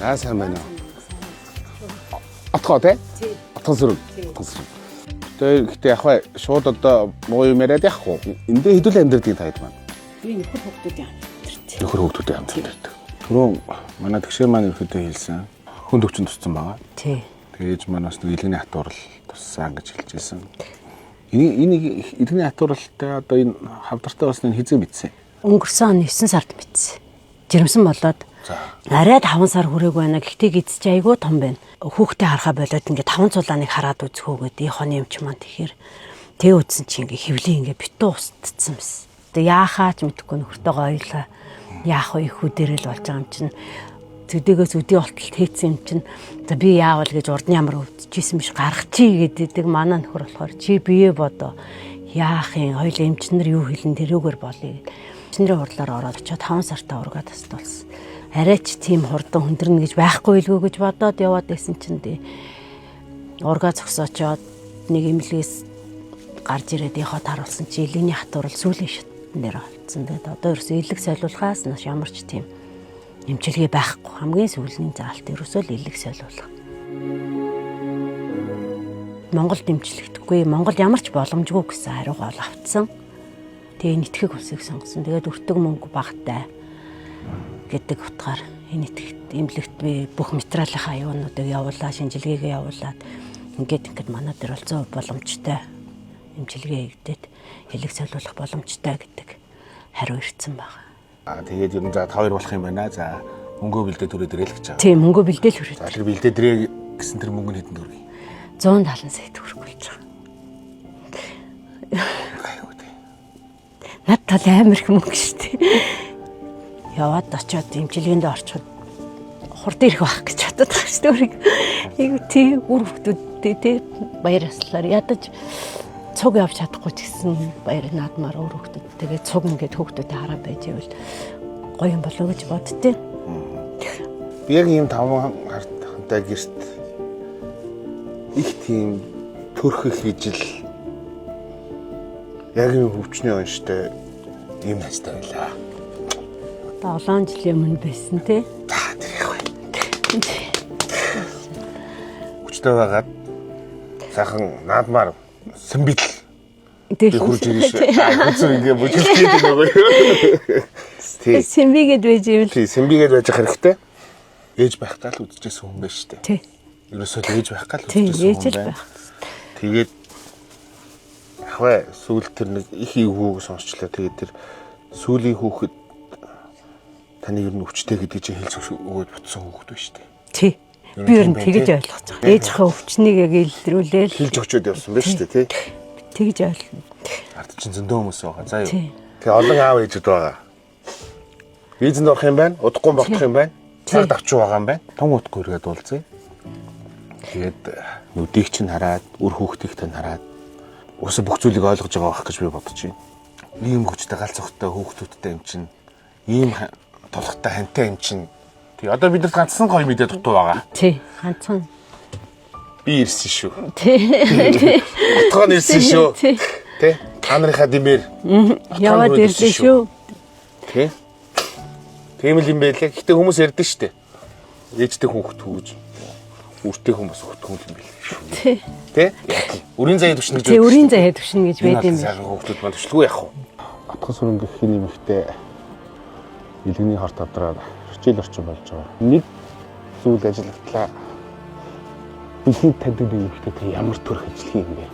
За, сайн байна уу? Отгоо те? Отгон сүрэг. Отгон сүрэг. Тэгээ гэхдээ яг хаа шууд одоо муу юм яриад яах вэ? Эндээ хэдүүл амьдрдгийг таад маань. Би нөхөр хүүхдүүдийн хамт амьдарч. Нөхөр хүүхдүүдийн хамт амьдардаг. Түрүүн манай тэгшээ маань ерөөдөө хэлсэн. Хүн төвчин туссан байгаа. Тий. Тэгээ ээж маань бас нэг илгэний хатуурал туссан гэж хэлж байсан. Энэ илгэний хатууралтай одоо энэ хавдартай бас нэг хизээ мэдсэн. Өнгөрсөн он 9 сард мэдсэн. Жирэмсэн болоод За. арай 5 сар хүрээгүй байна. Гэхдээ гиз чи айгүй том байна. Хүүхдээ харахаа болоод ингээ 5 цулааныг хараад үзэх үү гэдэг хонь юм чи маань тэгэхээр тэг үзсэн чи ингээ хөвлийн ингээ битүү устдсан байсан. Тэгээ яахаа ч мэдэхгүй нөхөртөөгөө ойлаа. Яах вэ их үдэрэл болж байгаа юм чинь төдийгөөс өдий болтол хийцэн юм чинь за би яавал гэж урд нь ямар өвдөжсэн биш гарах чи гэдэг манай нөхөр болохоор чи бие бодоо яах юм хоёул эмчнэр юу хэлэн тэрүүгээр болъё гэд. Эмчнэрийн хурлаар ороод очиод 5 сартаа ургаа тастуулсан. Арай ч тийм хурдан хүндэрнэ гэж байхгүй илгүй гэж бодоод яваад байсан чинь тий. Ургаа зогсоочоод нэг эмнэлгээс гарч ирээд яхад харуулсан чи илгэний хатуурал сүүлийн шатн дээр олцсон. Тэгээд одоо ерөөсөө илэг солиулахаас нааш ямар ч тийм эмчилгээ байхгүй. Хамгийн сүүлийн заалт ерөөсөө л илэг солиулах. Монголд эмчлэгдэхгүй, Монгол ямар ч боломжгүй гэсэн хариугаа ол автсан. Тэгээ энэ итгэх улсыг сонгосон. Тэгээд өртөг мөнгө багтай гэдэг утгаар энэ итгэхт эмнэлэгт би бүх материалынхаа юунуудыг явуулаа, шинжилгээгээ явуулаад ингээд ингээд манай дээр бол 100% боломжтой эмчилгээ хийгдээд элэг солиулах боломжтой гэдэг хариу ирсэн байна. Аа тэгээд ер нь за та хоёр болох юм байна. За мөнгөө бэлдээ түрээ дээрээ л гэж байгаа. Тийм, мөнгө бэлдээл хүрээд За тэр бэлдээ дээрээ гэсэн тэр мөнгө нь хэдэн төгрөг юм? 170 сая төгрөг болж байгаа. Гайгүй тий. Над тал амар их мөнгө шүү дээ. Яваад очиод эмчилгээнд орчиход хурд ирэх байх гэж бодод байгаа шүү дээ. Өөрийг айгу тий үр хөвгтүүдтэй тий баяр ёслолоор ядаж цуг явж чадахгүй ч гэсэн баяр наадмаар үр хөвгтүүдтэйгээ цуг ингээд хөвгтүүдэд хараа байж ивэл гоё юм болоо гэж боддتي. Би яг ийм таван хантай гэрт их тийм төрхөх ижил яг юм хөвчний онштой ийм найзтай байлаа. Одоо олон жилийн өмнө байсан тий. За тэр их бай. Хүчтэй байгаад сайхан наадмаар сэмбитл би хурж ирнэ шүү. Аа хүзүү ингээ бүжгэлгээд байгаа юу? Тий. Сэмбигээд байж ивэл Тий, сэмбигээд байж хэрэгтэй. Ээж байхдаа л үзчихсэн хүн байж штэ. тий. Ерөөсөө л ээж байх гал Тий, үзчихсэн ээж хүн л байна. байх. Тэгээд ахвай сүүл тэр нэг их эвгүүг сонсчлоо. Тэгээд тэр сүүлийн хүүхэд таны ер нь өвчтэй гэдгийг чи хэлж өгөөд бутсан хүүхэд байж штэ. Тий. Ер нь Би ер тийм нь байна, тэгэж тий. ойлгож байгаа. Ээжийнхээ өвчнийг яг илрүүлээл Хэлж өгчөөд явсан байж штэ тий. тэгж ойлгоно. Ард чинь зөндөө хүмүүс байгаа. За юу. Тий. Тэгээ олон аав ээжүүд байгаа. Визэнд орох юм байна, удахгүй богдох юм байна. Цаг давчуу байгаа юм байна. Тун утгүй үргээд уулзъя. Тэгээд нүдийг чинь хараад, үр хүүхдийг тань хараад уусаа бүх зүйлийг ойлгож байгаа байх гэж би бодож байна. Ийм хүчтэй гал цогттой хүүхдүүдтэй юм чинь, ийм тулхтай хантай юм чинь. Тэгээ одоо бид нарт ганцхан гоё мэдээ дутуу байгаа. Тий. Ганцхан. Би ирсэн шүү. Тий. Утгаа нь ирсэн шүү. Тий. Тэ? Та нарынхаа дэмээр Яваад хүрээд ирлээ ирсэн шүү. Тэ? Тийм л юм байлээ. Гэтэ хүмүүс ярьдэн штэ. Ээжтэй хүн хөтгүүж. Үртэй хүн бас хөтгүүл юм байлээ шүү. Тий. Тэ? Яг л. Үрийн заяа түвшин гэж Тий, үрийн заяа түвшин гэж байд юм байна. Сайхан хүүхдүүд маань түшлгүй яах вэ? Атхан сүрэн гэх хин нэмэгтэй илгэний хорт авдраад хичээл орчин болж байгаа. Нэг зүйл ажиллагдлаа. Дэлхийд таньдаг нэг эмэгтэй тэр ямар төрх ажиллах юм бэ?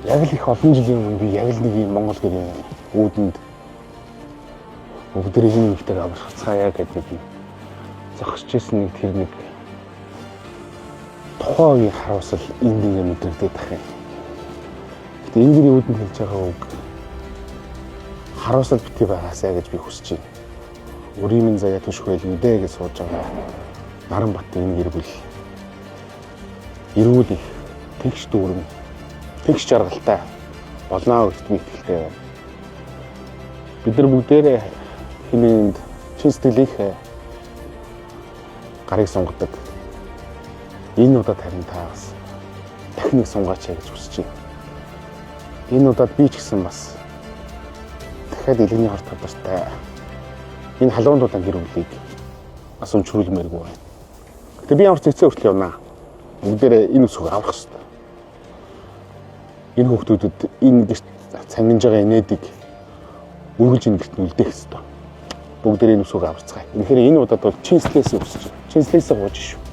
Яг л их олон жилийн өмнө би яг л нэг юм Монгол гэрийн үүдэнд бүгдээ хин нэмэгтэйг авархацгаая гэдэг нэг зогсож исэн нэг тэр нэг тухайн үеийн харуулсал энд ингэ мэдрэгдээд тах юм. Гэтэ энэ гэрийн үүдэнд хэлж байгаа үг харуулсал битгий байгаасай гэж би хүсэж байна. Өрийн минь заяа түших байлгүй дээ гэж сууж байгаа Наранбат энэ гэр бүл эрүүл их тэгш дүүрэн тэгш жаргалтай болно гэдэгт би итгэлтэй байна. Бид нар бүгдээрээ хинээнд чин сэтгэлийнхээ гарыг сунгаддаг. Энэ удаад харин та бас дахин нэг сунгаач гэж хүсэж байна. Энэ удаад би ч гэсэн бас дахиад илгэний хорт тавдартай энэ халуун дулаан гэр бүлийг Асуумж хөрөлмээргүй байна. Гэтэ би ямар ч зэцээ хүртэл явнаа. Бүгдээрээ энэ өсгөө аврах хэрэгтэй. Энэ хүүхдүүдэд энэ гэрт цангинж байгаа инээдийг үргэлж энэ гэрт нь үлдээх хэрэгтэй. Бүгдээрээ энэ өсгөө аварцгаая. Үнэхээр энэ удаад бол чинслээс өсөж. Чинслээсээ гууж шүү.